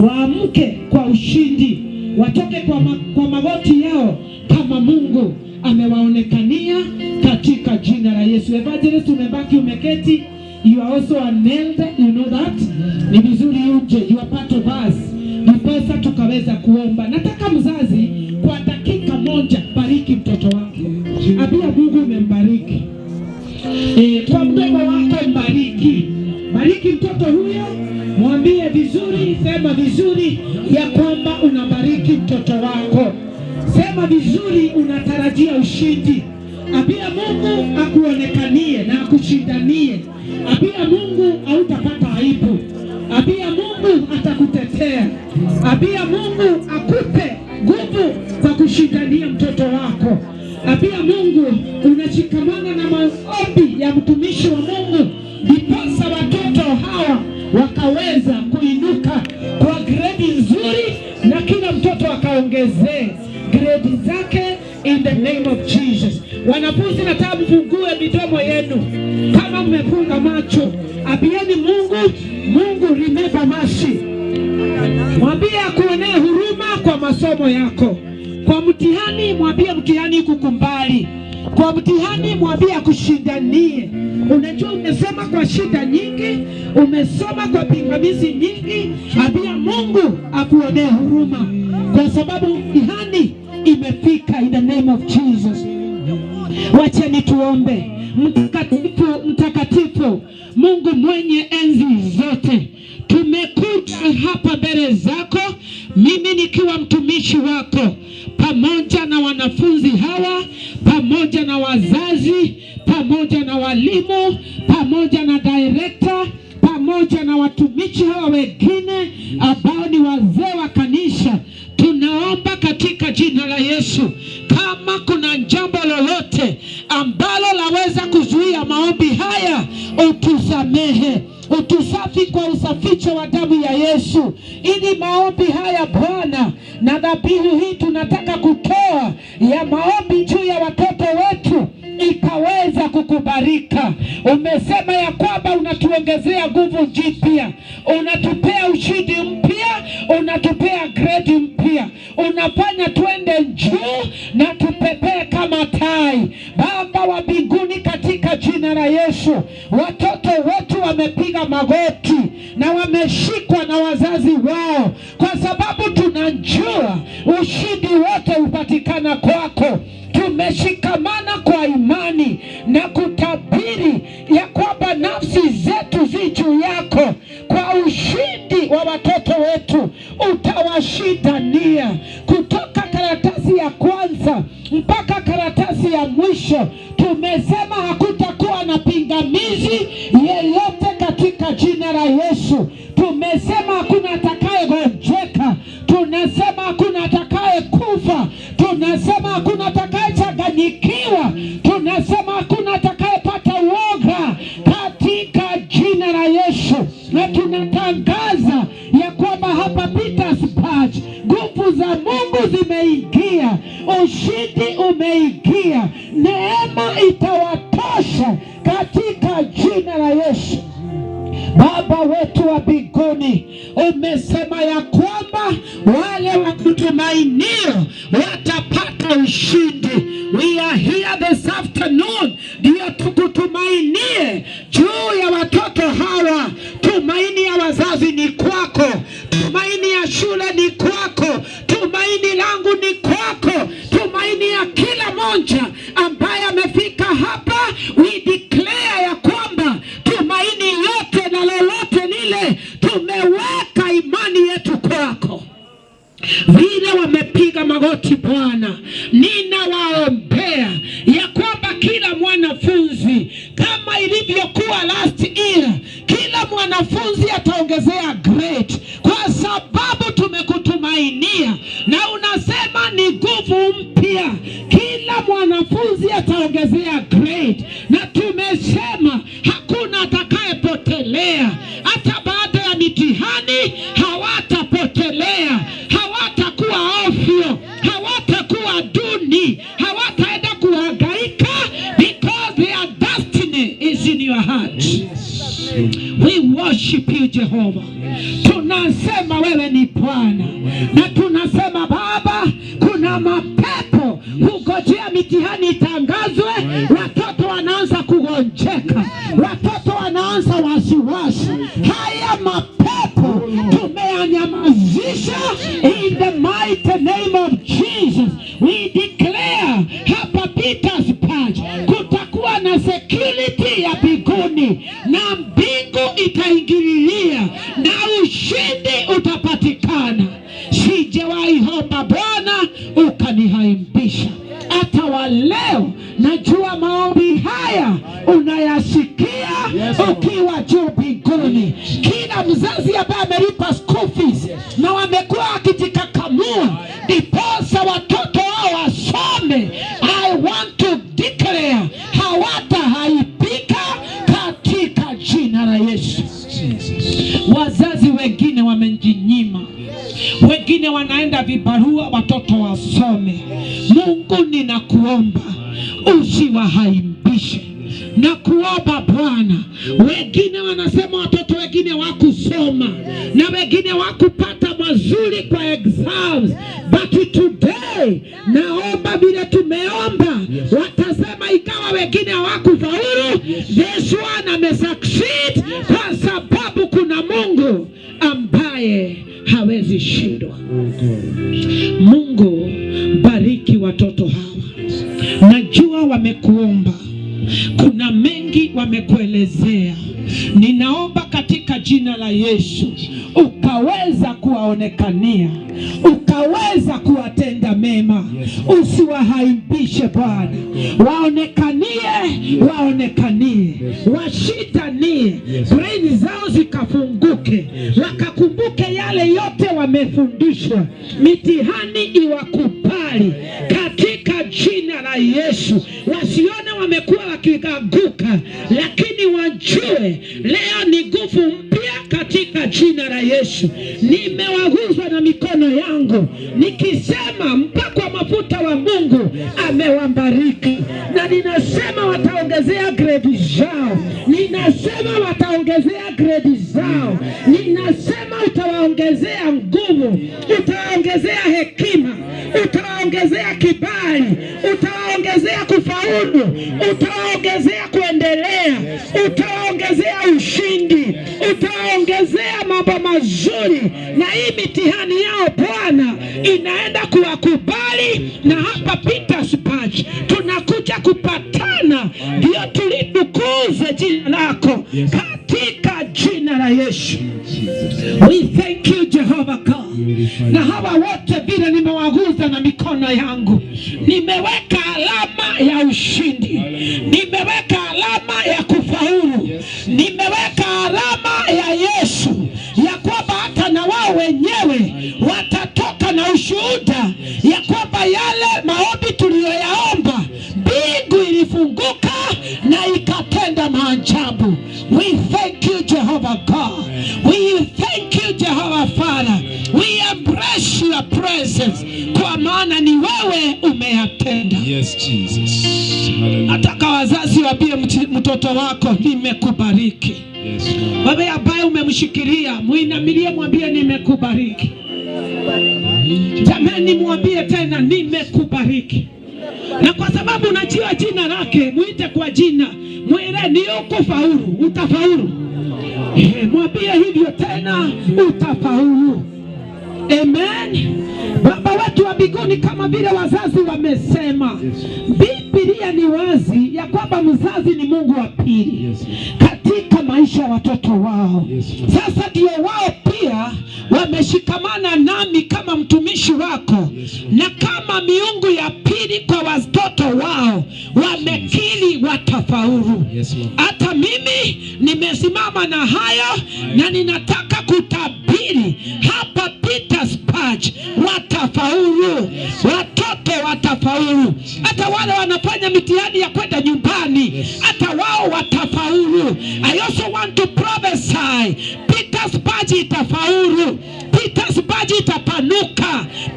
Waamke kwa ushindi, watoke kwa magoti yao kama Mungu amewaonekania katika jina la Yesu. Evangelist, umebaki umeketi, you are also an elder, you know that. Ni vizuri uje, you are part of us, ndiposa tukaweza kuomba. Nataka mzazi kwa dakika moja bariki mtoto wako, ambia Mungu umembariki. Kwa mdomo wako mbariki, bariki mtoto huyo, mwambie vizuri, sema vizuri ya kwamba unabariki mtoto wako, sema vizuri, unatarajia ushindi. Ambia Mungu akuonekanie na akushindanie. Ambia Mungu hautapata aibu. Ambia Mungu atakutetea. Ambia Mungu akupe nguvu za kushindania mtoto wako. Ambia Mungu unashikamana na maombi ya mtumishi wa Mungu, ndiposa watoto hawa wakaweza kuinuka kwa gredi nzuri, na kila mtoto akaongezee gredi zake in the name of Jesus. Wanafunzi, nataka mfungue midomo yenu kama mmefunga macho, ambieni Mungu, Mungu remember mercy. Mwambie akuonee huruma kwa masomo yako. Kwa mtihani, mwambie mtihani kukumbali. Kwa mtihani, mwambie akushindanie. Unajua umesoma kwa shida nyingi, umesoma kwa pingamizi nyingi. Ambia Mungu akuonee huruma, kwa sababu mtihani imefika in the name of Jesus. Wacheni tuombe. Mtakatifu, mtakatifu, Mungu mwenye enzi zote, tumekuja hapa mbele zako, mimi nikiwa mtumishi wako, pamoja na wanafunzi hawa, pamoja na wazazi, pamoja na walimu, pamoja na director, pamoja na watumishi hawa wengine ambao ni wazee wa kanisa. Tunaomba katika jina la Yesu, kama kuna jambo lolote ambalo laweza kuzuia maombi haya, utusamehe, utusafi kwa usafisho wa damu ya Yesu, ili maombi haya Bwana na dhabihu hii tunataka kutoa ya maombi juu ya watoto wetu ikaweza kukubalika. Umesema ya kwamba unatuongezea nguvu jipya, unatupea ushindi mpya, unatupea grade mpya, unafanya twende juu na tupepee kama tai. Baba wa mbinguni, katika jina la Yesu, watoto wetu wamepiga magoti na wameshikwa na wazazi wao, kwa sababu tunajua ushindi wote hupatikana kwako. Tumeshikamana kwa imani na kutabiri ya kwamba nafsi zetu zi juu yako. Kwa ushindi wa watoto wetu utawashindania kutoka karatasi ya kwanza mpaka karatasi ya mwisho. Tumesema hakutakuwa na pingamizi yeyote katika jina la Yesu. Tumesema hakuna atakayegonjeka, tunasema hakuna atakayekufa, tunasema hakuna atakayechanganyikiwa, tunasema hakuna atakayepata uoga katika jina la Yesu, na tunatangaza ya kwamba hapa Petersburg nguvu za Mungu zimeingia, ushindi umeingia, neema itawatosha katika jina la Yesu. Baba wetu wa mbinguni, umesema ya kwamba wale wakutumainio watapata ushindi. We are here this afternoon ndio tukutumainie juu ya watoto hawa. Tumaini ya wazazi ni kwako, tumaini ya shule ni kwako, tumaini langu ni kwako, tumaini ya kila mmoja ambaye amefika hapa. We declare ya kwamba tumaini yote na lolote lile tumeweka imani yetu kwako. Vile wamepiga magoti Bwana, ninawaombea ya kwamba kila mwanafunzi kama ilivyokuwa last year, kila mwanafunzi ataongezea grade, kwa sababu tumekutumainia na unasema ni nguvu mpya. Kila mwanafunzi ataongezea grade, na tumesema hakuna atakayepotelea hata baada ya mitihani, hawatapotelea, hawatakuwa ovyo, hawatakuwa duni, hawataenda kuhangaika because their destiny is in your heart. We worship you, Jehovah. Tunakuabudu. Tunasema wewe ni Bwana, na tunasema Baba, kuna mapepo hungojea mitihani itangazwe, watoto wanaanza kugonjeka, watoto wanaanza wasiwasi. Haya mapepo tumeyanyamazisha in the mighty name of Jesus. We declare hapa Petersburg kutakuwa na security ya mbinguni na mbingu itaingililia na ushindi utapatikana. Sijawahi omba Bwana ukaniaibisha. Hata wa leo najua maombi haya unayasikia ukiwa juu mbinguni. Kila mzazi ambaye amelipa school fees na wamekuwa wakijikakamua ndiposa watoto wao wasome, I want to declare hawataaibika katika jina la Yesu. Wazazi wengine wamejinyima, wengine wanaenda vibarua watoto wasome. Mungu, ninakuomba usiwaaibishe nakuomba Bwana. Wengine wanasema watoto wengine wakusoma na wengine wakupata mazuri kwa exams, but today naomba vile tumeomba, watasema ikawa wengine hawakufaulu, this one amesucceed kwa sababu kuna Mungu ambaye hawezi shindwa. Mungu, bariki watoto hawa, najua wamekuomba, kuna mengi wamekuelezea. Ninaomba katika jina la Yesu ukaweza kuwaonekania, ukaweza kuwatenda mema, usiwaaibishe Bwana, waonekanie, waonekanie, washindanie, brain zao zikafunguke, wakakumbuke yale yote wamefundishwa, mitihani iwakubali katika jina la Yesu. Wasione wamekuwa wakianguka, lakini wajue leo ni nguvu mpya katika jina la Yesu. Nimewagusa na mikono yangu nikisema mpakwa mafuta wa Mungu amewabariki, na ninasema wataongezea grade zao, ninasema wataongezea grade zao, ninasema utawaongezea nguvu, utawaongezea hekima, utawaongezea kibali, utawaongezea kufaulu, utawaongezea kuendelea, utawaongezea ushindi, utawaongezea mambo mazuri, na hii mitihani yao Bwana inaenda kuwakubali. Na hapa Petersburg tunakuja kupatana, ndio tulitukuze jina lako katika jina la Yesu. We thank you, Jehovah God. Na hawa wote vile nimewaguza na mikono yangu, nimeweka alama ya ushindi, nimeweka alama ya kufaulu, nimeweka alama ya Yesu ya kwamba hata na wao wenyewe watatoka na ushuhuda ya kwamba yale maombi tuliyoyaomba, mbingu ilifunguka na ikatenda maajabu. We thank you, Jehovah God. We thank you, Jehovah Father. We embrace your presence, kwa maana ni wewe umeyatenda. Yes, Jesus. Hallelujah. Nataka wazazi waambie mtoto wako, nimekubariki. Yes, Lord. Wewe ambaye umemshikilia, muinamilie, mwambie nimekubariki. Jamani, mwambie tena nimekubariki. Na kwa sababu unajua jina lake, mwite kwa jina, mwire ni ukufaulu, utafaulu. Mwambie hivyo tena, utafaulu. Amen. Baba wetu wa mbinguni, kama vile wazazi wamesema, Biblia ni wazi ya kwamba mzazi ni Mungu wa pili katika maisha ya watoto wao. Sasa ndio wao pia wameshikamana nami kama mtumishi wako na kama miungu ya pili kwa watoto wao, wamekiri watafaulu. Yes, Lord. Hata mimi nimesimama na hayo na ninataka kutabiri hapa Petersburg watafaulu, watoto watafaulu, hata wale wanafanya mitihani ya kwenda nyumbani, hata wao watafaulu. I also want to prophesy Petersburg itafaulu, Petersburg itapanuka.